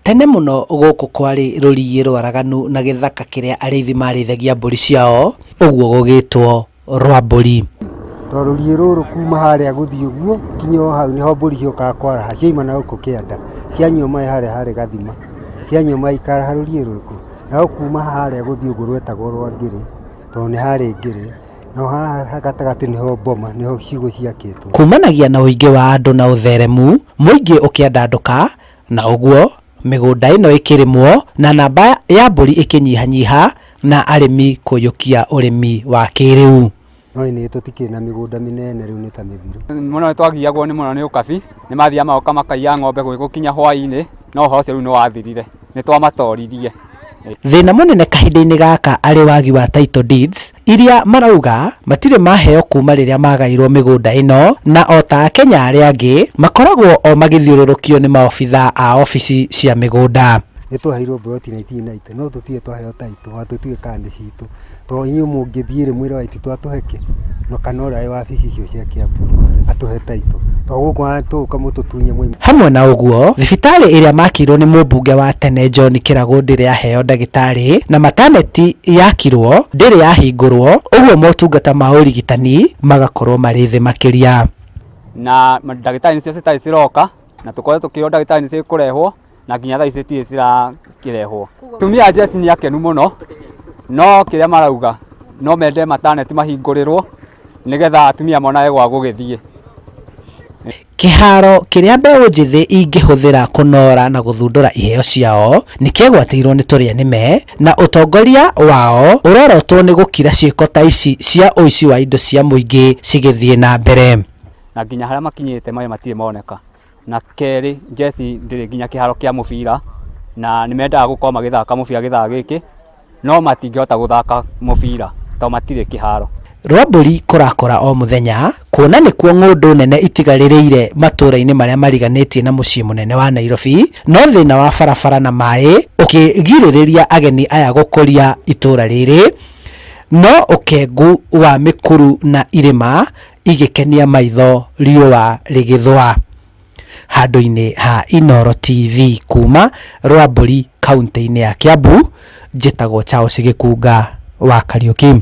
Tene mũno gũkũ kwarĩ rũriĩ rwaraganu na gĩthaka kĩrĩa arĩithi marĩithagia mbũri ciao, ũguo gũgĩtwo Rwambũri. Tondũ rũriĩ rũrũ kuma harĩa gũthiĩ ũguo nginya o hau nĩho mbũri ciũkaga kwaraha ciauma na gũkũ kĩanda, cianyua maĩ harĩa harĩ gathima, cianyua maĩ ikaraha rũriĩ rũrĩkũ? Naho kuma harĩa gũthiĩ ũguo rwetagwo rwa Ngĩrĩ, tondũ nĩ harĩ Ngĩrĩ, naho haha gatagatĩ nĩho boma, nĩho ciugũ ciakĩtwo. Kumanagia na ũingĩ wa andũ na ũtheremu, mũingĩ ũkĩandandũka, na ũguo mĩgũnda ĩno ĩkĩrĩmwo na namba ya mbũri ĩkĩnyihanyiha na arĩmi kũiyũkia ũrĩmi wa kĩrĩu. No ĩnĩ tũtikĩrĩ na mĩgũnda mĩnene rĩu nĩ ta mĩthiru. Mũno nĩ twagiagwo nĩ mũno nĩ ũkabi, nĩ mathiaga magoka makaiya ng'ombe gũgĩkinya hwainĩ, no ũhoro ũcio rĩu nĩ wathirire, nĩ twamatoririe. Thĩna mũnene kahinda-inĩ gaka arĩ wagi wa title deeds iria marauga matirĩ maheo kuma rĩrĩa magairwo mĩgũnda ĩno, na o ta Akenya arĩa angĩ makoragwo o magĩthiũrũrũkio nĩ maobitha a obici cia mĩgũnda. Nĩ twaheirwo mburoti 1990 no tũtirĩ twaheo title ona tũtiũĩ kana nĩ citũ. Tondũ inyuĩ mũngĩthiĩ rĩ mwĩre Waititu atũhe kĩ? Kana ũrĩa wĩ wabici icio cia Kiambu atũhe title. Tondũ gũkũ ona tũgũka mũtũtunye mwĩ Hamwe na ũguo, thibitarĩ ĩrĩa makĩirwo nĩ mũmbunge wa tene John Kĩragũ ndĩrĩ yaheo ndagĩtarĩ na mataneti yakirwo ndĩrĩ yahingũrwo, ũguo motungata ma ũrigitani magakorwo marĩ thĩ makĩria. Na ndagĩtarĩ nĩcio citarĩ ciroka, na tũkoretwo tũkĩrwo ndagĩtarĩ nĩ cikũrehwo na nginya thaa ici citirĩ cirakĩrehwo. Atumia a jeci nĩ akenu mũno, no kĩrĩa marauga no mende mataneti mahingũrĩrwo nĩgetha atumia monage gwa gũgĩthiĩ. Kĩharo kĩrĩa mbeũ njĩthĩ ingĩhũthĩra kũnoora na gũthundũra iheo ciao nĩ kĩegwatĩirwo nĩ tũrĩa nĩme na ũtongoria wao ũrorotwo nĩ gũkira ciĩko ta ici cia ũici wa indo cia mũingĩ cigĩthiĩ na mbere. Na nginya harĩa makinyĩte maĩ matirĩ moneka. Na kerĩ jeci ndĩrĩ nginya kĩharo kĩa mũbira na nĩ mendaga gũkorwo magĩthaka mũbira gĩthaa gĩkĩ no matingĩhota gũthaka mũbira tondũ matirĩ kĩharo. Rwambũri kũrakũra o mũthenya kuona nĩkuo ng'ũndũ nene itigarĩrĩire matũũra-inĩ marĩa mariganĩtie na mũciĩ mũnene wa Nairobi, no thĩna wa barabara na maĩ ũkĩgirĩrĩria ageni aya gũkũria itũũra rĩrĩ, no ũkengu wa mĩkuru na irĩma igĩkenia maitho riũa rĩgĩthũa. Handũ-inĩ ha Inooro TV kuma Rwambũri kaũntĩ-inĩ ya Kiambu, njĩtagwo Charles Gĩkunga wa Kariũki.